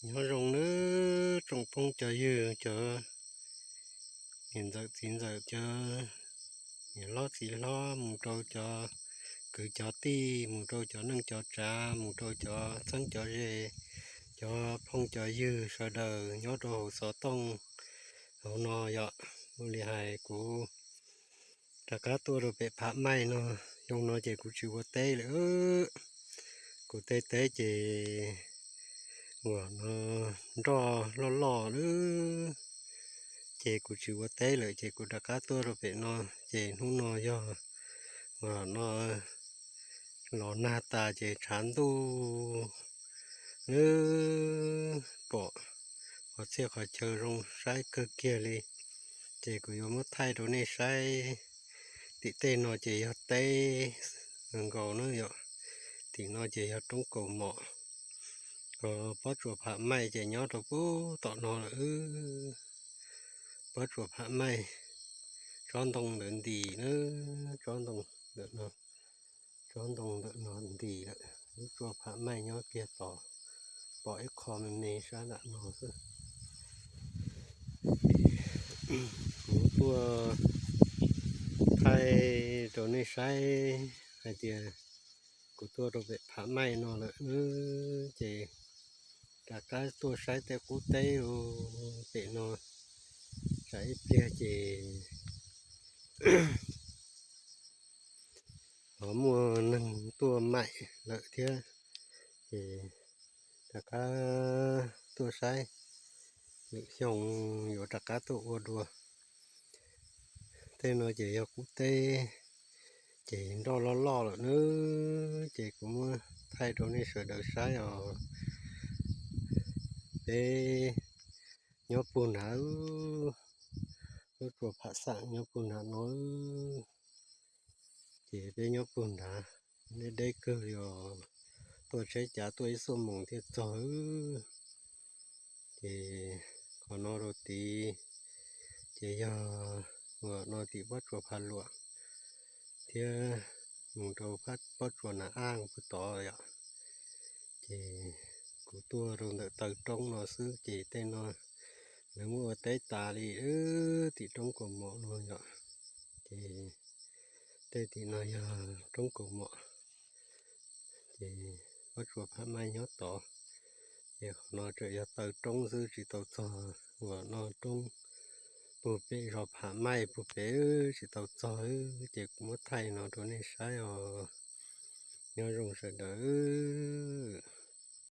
Nyob zoo nawb tsoom phooj cov ywg, cov niam ntxawm txiv ntxawm, cov niam hlob txiv hlob, mus rau cov kwv cov tij, mus rau cov neej cov tsav, mus rau cov txheeb cov ze, cov phooj cov ywg sawv daws nyob rau hauv xov tooj hauv no yom. Ua li hais kuv rov qab tuaj rau pem Phav Maij no, xyoo no ces kuv tsis ua teb lawm. Kuv tej teb ces uas no nroj loj loj lawm, ces kuv tsis ua teb lawm ces kuv rov qab tuaj rau pem no. Ces hnub no yog uas no los nag tas ces tshav ntuj lawm, pom qhov txhia qhov chaw zoo saib kawg kiag li. Ces kuv yuav muab thaij rau nej saib. Tim tej no ces yog teb nkaus na yom. Tim no ces yog roob kaus mom. Pob tsuas Phav Maij ces nyob rau pub tom no lawm. Pob tsuas Phav Maij, tsob ntoo ntawd ntis na, tsob ntoo ntawm no, tsob ntoo ntawm no ntis lawm. Lub tsua Phav Maij nyob kiag tod, pom ib qho me me sab nram no xwb. Kuv tuaj thaij rau nej saib hais tias kuv tuaj rau pem Phav Maij no lawm, ces rov qab tuaj saib tej qub teb pem no, tsam ib pliag ces ho muaj neeg tuaj maim lawm thiab, ces rov qab tuaj saib, lwm xyoo yuav rov qab tuaj ua dua. Tej no ces yog qub teb, ces nroj loj loj lawm na, ces kuv muab thaij rau nej sawv daws saib os. Peb nyob puag nrad, lub tsua Phav Xaam nyob puag nrad no, ces peb nyob puag nrad, deb deb kawg li os, tuaj tsheb cav tuaj ib xuab moos thiaj txog. Ces qhov no rau tid ces yog uas no tim pob tsuas Phav Luam thiab mus rau pob tsuas Nas Aj puag tod yom. Ces kuv tuaj rau ntawm taw roob no xwb, ces tej no lawv muab ua teb tas li, tim roob kaus mom no yom. Ces tej tim no yog roob kaus mom, ces pob tsuas Phav Maij nyob tod. Ces qhov no tseem yog taw roob xwb tsis tau txog uas no roob puag pem zos Phav Maij puag pem tsis tau txog, ces kuv muab thaij no rau nej saib os. Nyob zoo sawv daws.